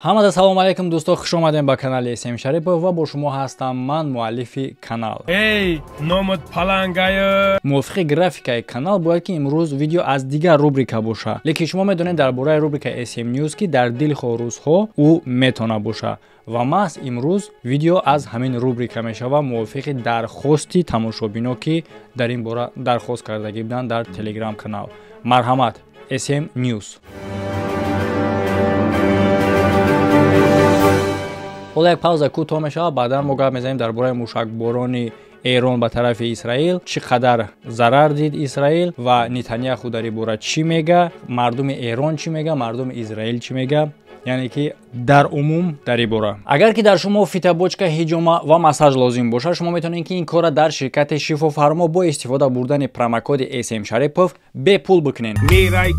Ҳамада салом алейкум дӯсто, хуш омадем ба канали СМ Шарипов ва бо шумо ҳастам ман, муаллифи канал. Эй, номат палангай. Мувофиқи графикаи канал бояд ки имрӯз видео аз дигар рубрика боша. Лекин шумо медонед дар бораи рубрика SM News, ки дар дилхоҳ рӯзҳо ӯ метавона боша. Ва маҳз имрӯз видео аз ҳамин рубрика мешава, мувофиқи дархости тамошобино, ки дар ин бора дархост кардагӣ буданд дар Telegram канал. Марҳамат, SM News. Ҳоло як пауза кӯтоҳ мешавад, баъдан мо гап мезанем дар бораи мушакборони Эрон ба тарафи Исраил, чӣ қадар зарар дид Исраил ва Нетаньяху дар ин бора чӣ мега, мардуми Эрон чӣ мега, мардуми Израил чӣ мега, яъне ки дар умум дар ин бора. Агар ки дар шумо фитобочка, ҳиҷома ва массаж лозим бошад, шумо метавонед ки ин корра дар ширкати Шифофармо бо истифода бурдани промокоди SM Шарипов бепул бикунед. Мерай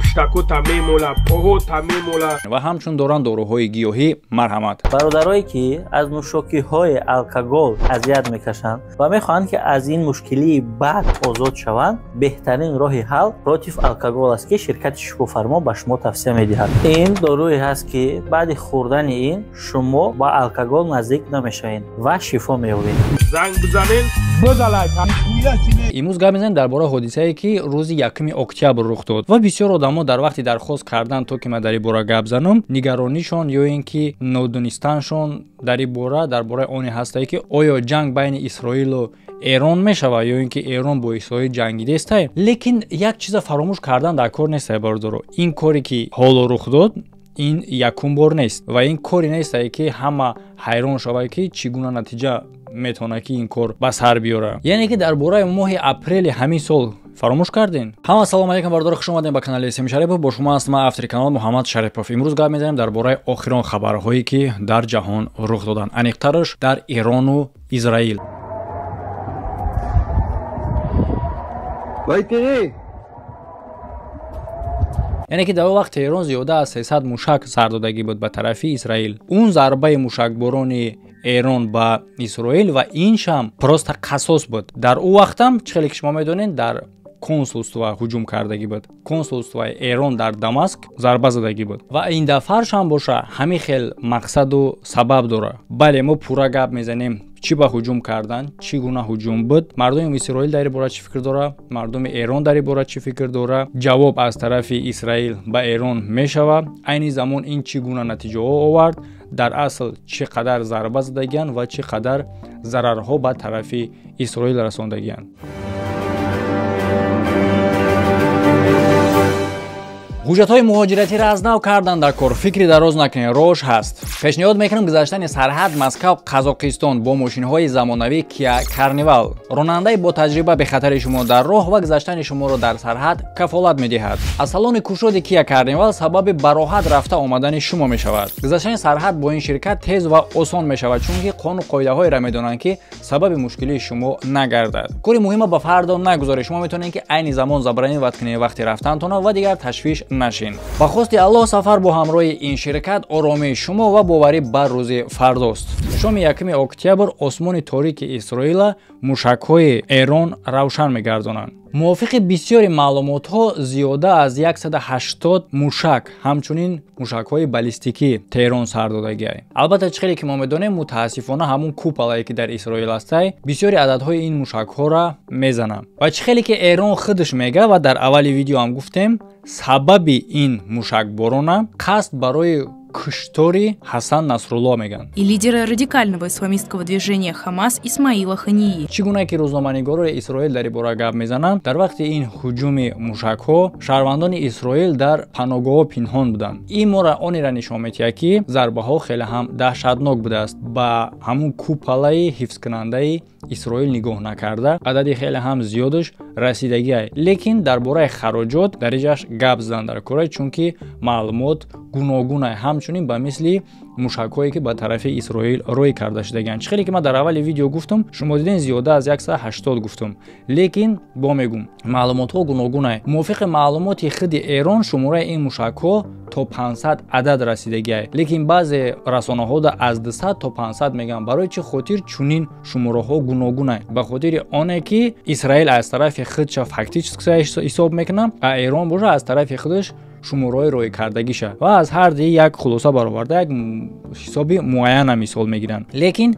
пиштакота мемола, поҳота мемола. Ва ҳамчун доранд доруҳои гиёҳӣ. Марҳамат. Бародарое ки аз нӯшокиҳои алкогол азият мекашанд ва мехоҳанд ки аз ин мушкилии бад озод шаванд, беҳтарин роҳи ҳал против алкогол аст, ки ширкати Шифофармо ба шумо тавсия медиҳад. Ин доруе ҳаст ки баъди хӯрдани ин шумо ба алкогол наздик намешавед ва шифо меёбед. Занг бизанед, бизалай. Имрӯз гап мезанем дар бораи ҳодисае, ки рӯзи 1 октябр рух дод ва бисёр одамо дар вақти дархост кардан, то ки ман дар ин бора гап занам, нигаронишон ё ин ки нодонистаншон дар ин бора, дар бораи оне ҳастае, ки оё ҷанг байни Исроилу Эрон мешавад ё ин ки Эрон бо Исроил ҷангидестай. Лекин як чиза фаромӯш кардан дар кор нестай, бародаро. Ин коре ки ҳоло рух дод, ин якум бор нест ва ин коре нестае, ки ҳама ҳайрон шавад, ки чӣ гуна натиҷа метавонад ки ин кор ба сар биёрад. Яъне ки дар бораи моҳи апрели ҳамин сол фаромӯш кардем. Ҳама салом алейкум бародаро, хуш омадем ба канали СМ Шарипов. Бо шумо ҳастам ман, автори канал Муҳаммад Шарипов. Имрӯз гап мезанем дар бораи охирон хабарҳое, ки дар ҷаҳон рух доданд, аниқтараш дар Эрону Израил. Яъне ки дар он вақт Теҳрон зиёда аз 300 мушак сардодагӣ буд ба тарафи Исраил. Он зарбаи мушакборони Эрон ба Исроил ва ин шам просто қасос буд. Дар он вақтам, чӣ хеле ки шумо медонед, дар консулство ҳуҷум кардагӣ буд. Консулствои Эрон дар Дамаск зарба задагӣ буд. Ва ин дафъашам боша ҳамин хел мақсаду сабаб дора. Бале, мо пурра гап мезанем чӣ ба ҳуҷум кардан, чӣ гуна ҳуҷум буд, мардуми Исроил дар ин бора чӣ фикр дора, мардуми Эрон дар ин бора чӣ фикр дора, ҷавоб аз тарафи Исраил ба Эрон мешавад, айни замон ин чӣ гуна натиҷаҳо овард, дар асл чӣ қадар зарба задагиянд ва чӣ қадар зарарҳо ба тарафи Исроил расондагиянд. Ҳуҷҷатҳои муҳоҷиратиро аз нав кардан дар кор, фикри дароз накунед, рош ҳаст. Пешниҳод мекунам гузаштани сарҳад Москав Қазоқистон бо мошинҳои замонавӣ Kia Carnival. Ронандаи бо таҷриба бехатари шумо дар роҳ ва гузаштани шуморо дар сарҳад кафолат медиҳад. Аз салони кушоди Kia Carnival сабаби бароҳат рафта омадани шумо мешавад. Гузаштани сарҳад бо ин ширкат тез ва осон мешавад, чунки қонуну қоидаҳоеро медонанд, ки сабаби мушкилии шумо нагардад. Кори муҳима ба фардо нагузоред. Шумо метавонед, ки айни замон забронировать кунед вақти рафтантона ва дигар ташвиш нашин. Ба хости Аллоҳ сафар бо ҳамроҳи ин ширкат оромии шумо ва боварӣ бар рӯзи фардост. Шоми 1 октябр осмони торики Исроила мушакҳои Эрон равшан мегардонанд. Мувофиқи бисёри маълумотҳо зиёда аз 180 мушак, ҳамчунин мушакҳои баллистикӣ Теҳрон сар додагиай. Албатта, чӣ хеле ки мо медонем, мутаассифона ҳамун куполае ки дар Исроил ҳастай, бисёри ададҳои ин мушакҳоро мезананд. Ва чӣ хеле ки Эрон худаш мега ва дар аввали видео ҳам гуфтем, сабаби ин мушакборона қасд барои куштори Ҳасан Насрулло мегӯянд. И лидера радикального исламистского движения Хамас Исмаила Хании. Чӣ гуна ки рӯзноманигорои Исроил дар ин бора гап мезананд, дар вақти ин ҳуҷуми мушакҳо шаҳрвандони Исроил дар паноҳгоҳҳо пинҳон буданд. Ин моро онеро нишон медиҳад, ки зарбаҳо хеле ҳам даҳшатнок будааст. Ба ҳамун куполаи ҳифзкунандаи Исроил нигоҳ накарда, адади хеле ҳам зиёдаш расидагиай. Лекин дар бораи хароҷот дар иҷаш гап задан дар кора, чунки маълумот гуногунай, ҳамчунин ба мисли мушакҳое ки ба тарафи Исроил рӯй карда шудагианд. Чӣ хеле ки ман дар аввали видео гуфтам, шумо дидем зиёда аз 180 гуфтам, лекин бо мегум маълумотҳо гуногунай. Мувофиқи маълумоти худи Эрон шумораи ин мушакҳо то 500 адад расидагиай, лекин баъзе расонаҳода аз 200 то 500 мегӯянд. Барои чӣ хотир чунин шумораҳо гуногунай? Ба хотири оне ки Исраил аз тарафи худша фактически ҳисоб мекунад, а Эрон боша аз тарафи худаш шумораҳои роӣ кардагиша ва аз ҳар ди як хулоса бароварда, як ҳисоби муайяна мисол мегиранд. Лекин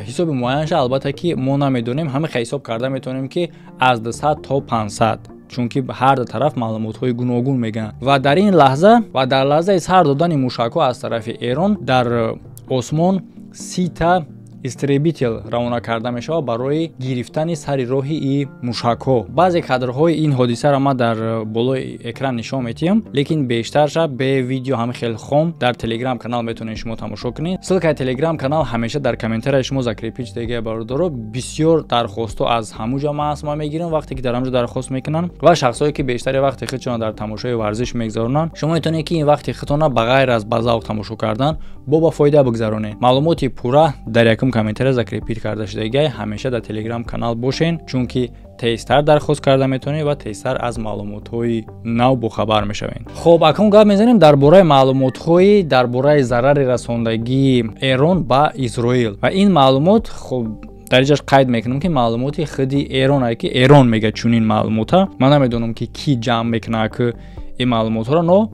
ҳисоби муайянша, албатта, ки мо намедонем. Ҳамин ҳисоб карда метавонем, ки аз 200 то 500, чунки ҳар ду тараф маълумотҳои гуногун мегӯянд. Ва дар ин лаҳза ва дар лаҳзаи сар додани мушакҳо аз тарафи Эрон, дар осмон 30-та истребитель равона карда мешавад барои гирифтани сари роҳи и мушакҳо. Баъзе кадрҳои ин ҳодисаро ман дар болои экран нишон метиҳам, лекин бештарша бе видео, ҳами хел хом дар Телеграм канал метавонед шумо тамошо кунед. Ссылкаи Телеграм канал ҳамеша дар комментарияи шумо закрепить дега, бародаро. Бисёр дархостҳо аз ҳамуҷа ман аст, ман мегирам, вақте ки дар ҳамҷо дархост мекунанд. Ва шахсое ки бештари вақти худшона дар тамошои варзиш мегузаронанд, шумо метавонед, ки ин вақти худтона ба ғайр аз ба завқ тамошо кардан бо фоида бигзаронед. Маълумоти пурра дар якум комментария закрепить карда шудагиай. Ҳамеша дар Телеграм канал бошен, чунки тезтар дархост карда метавонед ва тезтар аз маълумотҳои нав бохабар мешавед. Хоб, акнун гап мезанем дар бораи маълумотҳои дар бораи зарари расондагии Эрон ба Исроил. Ва ин маълумот, хоб, дар инҷаш қайд мекунам, ки маълумоти худи Эрон ае, ки Эрон мега чунин маълумота. Ман намедонам, ки кӣ ҷамъ мекунад ки ин маълумотҳоро, но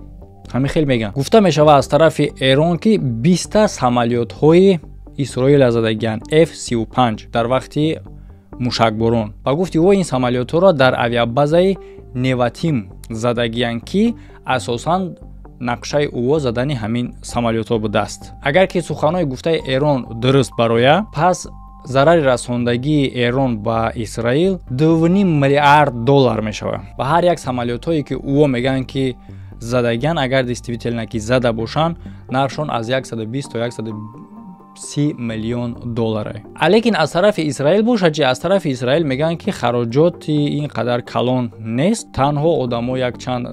ҳамин хел мегӯям. Гуфта мешавад аз тарафи Эрон, ки 20-та самолётҳои Исроила задагиянд F-35 дар вақти мушакборон. Ба гуфти ӯ, ин самолётҳоро дар авиабазаи Неватим задагиянд, ки асосан нақшаи ӯо задани ҳамин самолётҳо будааст. Агар ки суханҳои гуфтаи Эрон дуруст барояд, пас зарари расондагии Эрон ба Исраил 2,5 миллиард доллар мешавад. Ва ҳар як самолётҳое, ки ӯо мегӯянд, ки задагиянд, агар действительно ки зада бошанд, нархшон аз 120 то 130 миллион долларе. Лекин аз тарафи Исраил бошад чи? Аз тарафи Исраил мегӯянд, ки хароҷоти ин қадар калон нест, танҳо одамо якчанд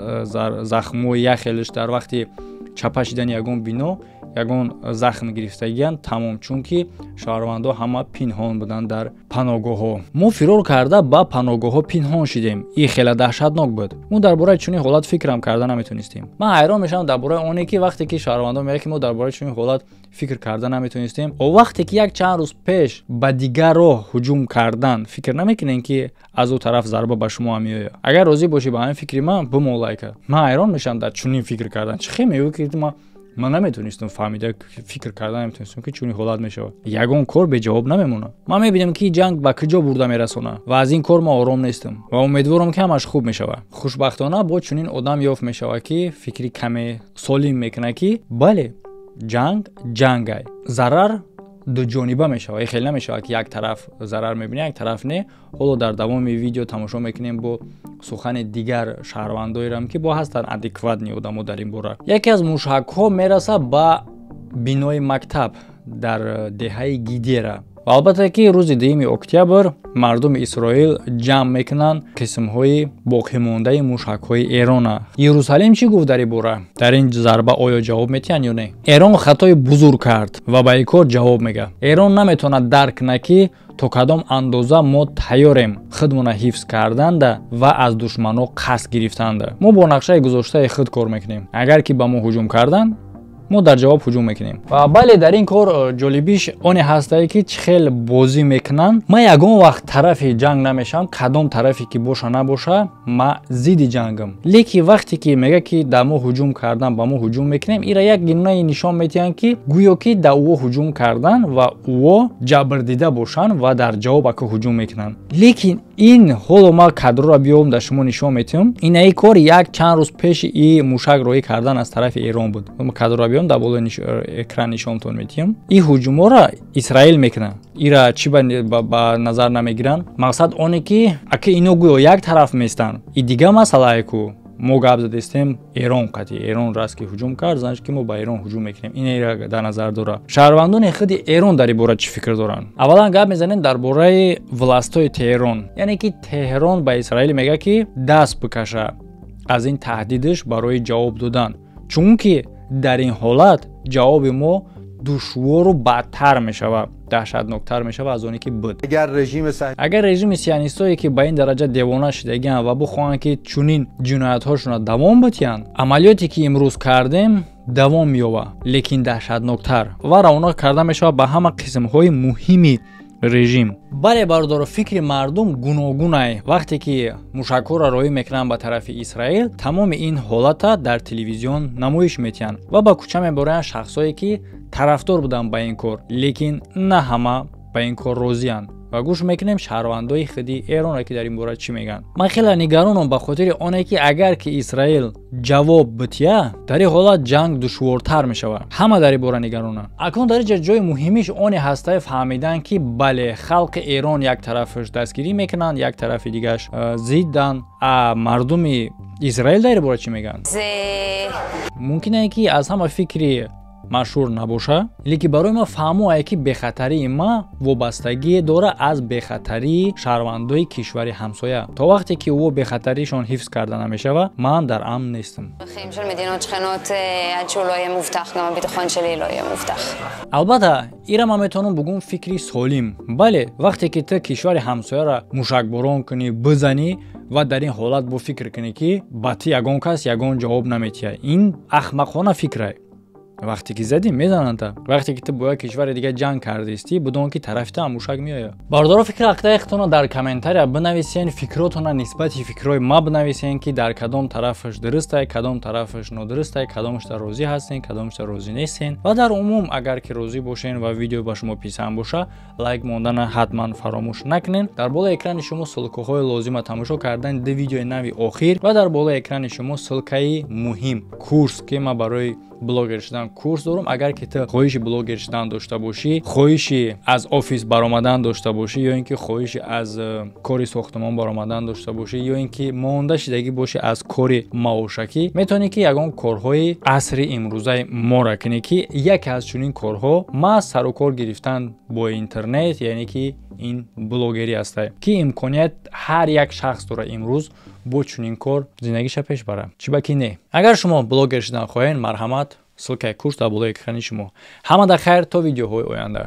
захмҳои яхелш дар вақти чапа шидани ягон бино ягон захм гирифтагиянд, тамом, чунки шаҳрвандо ҳама пинҳон буданд дар паноҳгоҳҳо. Мо фирор карда ба паноҳгоҳҳо пинҳон шидем. Ин хеле даҳшатнок буд. Мо дар бораи чунин ҳолат фикрам карда наметонистем. Ман ҳайрон мешавам дар бораи оне, ки вақте ки шаҳрвандо мегӯяд, ки мо дар бораи чунин ҳолат фикр карда наметонистем, о вақте ки як чанд рӯз пеш ба дигар роҳ ҳуҷум кардан, фикр намекунем, ки аз ӯ тараф зарба ба шумо ҳам меояд? Агар розӣ бошӣ ба ҳамин фикри ман, бимон лайка. Ман ҳайрон мешавам дар чунин фикр кардан. Чӣ хел мегӯ, ки ман наметонистам фаҳмида, фикр карда наметонистам, ки чунин ҳолат мешавад? Ягон кор беҷавоб намемонад. Ман мебинам, ки ҷанг ба куҷо бурда мерасонад, ва аз ин кор ман ором нестам ва умедворам, ки ҳамаш хуб мешавад. Хушбахтона, бо чунин одам ёфт мешавад, ки фикри каме солим мекунад, ки бале, ҷанг ҷангай, зарар дуҷониба мешавад. Хеле намешавад, ки як тараф зарар мебинад, як тараф не. Ҳоло дар давоми видео тамошо мекунем бо сухани дигар шаҳрвандоерам, ки бо ҳастанд адекватный одамо дар ин бора. Яке аз мушакҳо мераса ба бинои мактаб дар деҳаи Гидера. Ва албатта, ки рӯзи 2 октябр мардуми Исроил ҷамъ мекунанд қисмҳои боқимондаи мушакҳои Эрона. Иерусалим чӣ гуфт дар ин бора? Дар ин зарба оё ҷавоб метиҳанд ё не? Эрон хатои бузург кард ва ба ин кор ҷавоб мегӯяд. Эрон наметавонад дарк кунад, ки то кадом андоза мо тайёрем худмона ҳифз карданда ва аз душманҳо қасд гирифтанда. Мо бо нақшаи гузоштаи худ кор мекунем. Агар ки ба мо ҳуҷум карданд, мо дар ҷавоб ҳуҷум мекунем. Ва бале, дар ин кор ҷолибиш оне ҳастае, ки чӣ хел бозӣ мекунанд. Ман ягон вақт тарафи ҷанг намешавам, кадом тарафе ки боша набоша, ман зидди ҷангам. Лекин вақте ки мега, ки дар мо ҳуҷум кардан, ба мо ҳуҷум мекунем, ира як гунаи нишон медиҳанд, ки гӯё ки дар ӯо ҳуҷум кардан ва ӯо ҷабрдида бошанд ва дар ҷавоб ака ҳуҷум мекунанд. Лекин ин ҳоло ман кадрро биём, дар шумо нишон метиҳам. Инаи кор як чанд рӯз пеши и мушак роҳӣ кардан аз тарафи Эрон буд. Кадрро биём, дар болои экран нишонтон метиҳам. Ин ҳуҷумҳоро Исраил мекунад. Ира чӣ ба назар намегиранд? Мақсад оне, ки ака ино гӯё як тараф местанд. И дигар масъалае ку мо гап задистем, Эрон қатъи Эрон раст ки ҳуҷум кард, значит, ки мо ба Эрон ҳуҷум мекунем. Инера дар назар дорад. Шаҳрвандони худи Эрон дар ин бора чӣ фикр доранд? Аввалан гап мезанем дар бораи властҳои Теҳрон, яъне ки Теҳрон ба Исраил мегӯяд, ки даст бикаша аз ин таҳдидаш барои ҷавоб додан, чунки дар ин ҳолат ҷавоби мо душвору бадтар мешавад, даҳшатноктар мешавад аз оне ки буд. Агар режими сионистое, ки ба ин дараҷа девона шидагианд ва бихоҳанд, ки чунин ҷиноятҳошонро давом бидиҳанд, амалиёте ки имрӯз кардем, давом меёбад, лекин даҳшатноктар ва равона карда мешавад ба ҳама қисмҳои муҳими Режим. Бале, бародаро, фикри мардум гуногунай. Вақте ки мушакҳоро роҳӣ мекунанд ба тарафи Исраил, тамоми ин ҳолата дар телевизион намоиш метиҳанд ва ба кӯча мебароянд шахсое, ки тарафдор буданд ба ин кор, лекин на ҳама ба ин кор розианд. Ва гӯш мекунем шаҳрвандои худи Эронро, ки дар ин бора чӣ мегӯянд. Ман хеле нигаронам ба хотири оне, ки агар ки Исраил ҷавоб бития, дар ин ҳолат ҷанг душвортар мешавад. Ҳама дар ин бора нигаронанд. Акнун дар инҷа ҷои муҳимиш оне ҳастае фаҳмидан, ки бале, халқи Эрон як тарафаш дастгирӣ мекунанд, як тарафи дигаш зидданд. А мардуми Израил дар ин бора чӣ мегӯянд? Мумкине, ки аз ҳама фикри машҳур набоша, лекин барои ман фаҳмоае, ки бехатарии ма вобастагие дора аз бехатарии шаҳрвандои кишвари ҳамсоя. То вақте ки ӯ бехатаришон ҳифз карда намешава, ман дар амн нестам. Албатта, ира ман метавонам бугум фикри солим. Бале, вақте ки ту кишвари ҳамсояро мушакборон кунӣ, бизанӣ ва дар ин ҳолат бо фикр кунӣ, ки ба ту ягон кас ягон ҷавоб наметиҳад, ин ахмақона фикрай. Вақте ки задӣ, мезананд. Вақте ки ту бо як кишвари дига ҷанг кардистӣ, будон, ки тарафи ту мушак меояд. Бародаро, фикри ақидаи худтонро дар комментария бинависен, фикротонро нисбати фикрҳои ма бинависен, ки дар кадом тарафаш дурустай, кадом тарафаш нодурустай, кадомашда розӣ ҳастен, кадомашда розӣ нестен. Ва дар умум, агар ки розӣ бошен ва видео ба шумо писанд боша, лайк мондана ҳатман фаромӯш накунен. Дар болои экрани шумо ссылкаҳои лозима тамошо кардани ду видеои нави охир ва дар болои экрани шумо ссылкаи муҳим, курс, ки ман барои блогер шудан курс дорам. Агар ки ту хоҳиши блогер шудан дошта бошӣ, хоҳиши аз офис баромадан дошта бошӣ, ё ин ки хоҳиши аз кори сохтмон баромадан дошта бошӣ, ё ин ки монда шидагӣ бошӣ аз кори маошакӣ, метавонӣ, ки ягон корҳои асри имрӯзаи моро кунӣ, ки яке аз чунин корҳо маҳз сарукор гирифтан бо интернет, яъне ки ин блогерӣ ҳастай, ки имконият ҳар як шахс дорад имрӯз бо чунин кор зиндагиша пеш барад. Чӣ ба ки не? Агар шумо блогер шудан хоҳед, марҳамат, ссылкаи курс дар болои экрани шумо. Ҳамада хайр, то видеоҳои оянда.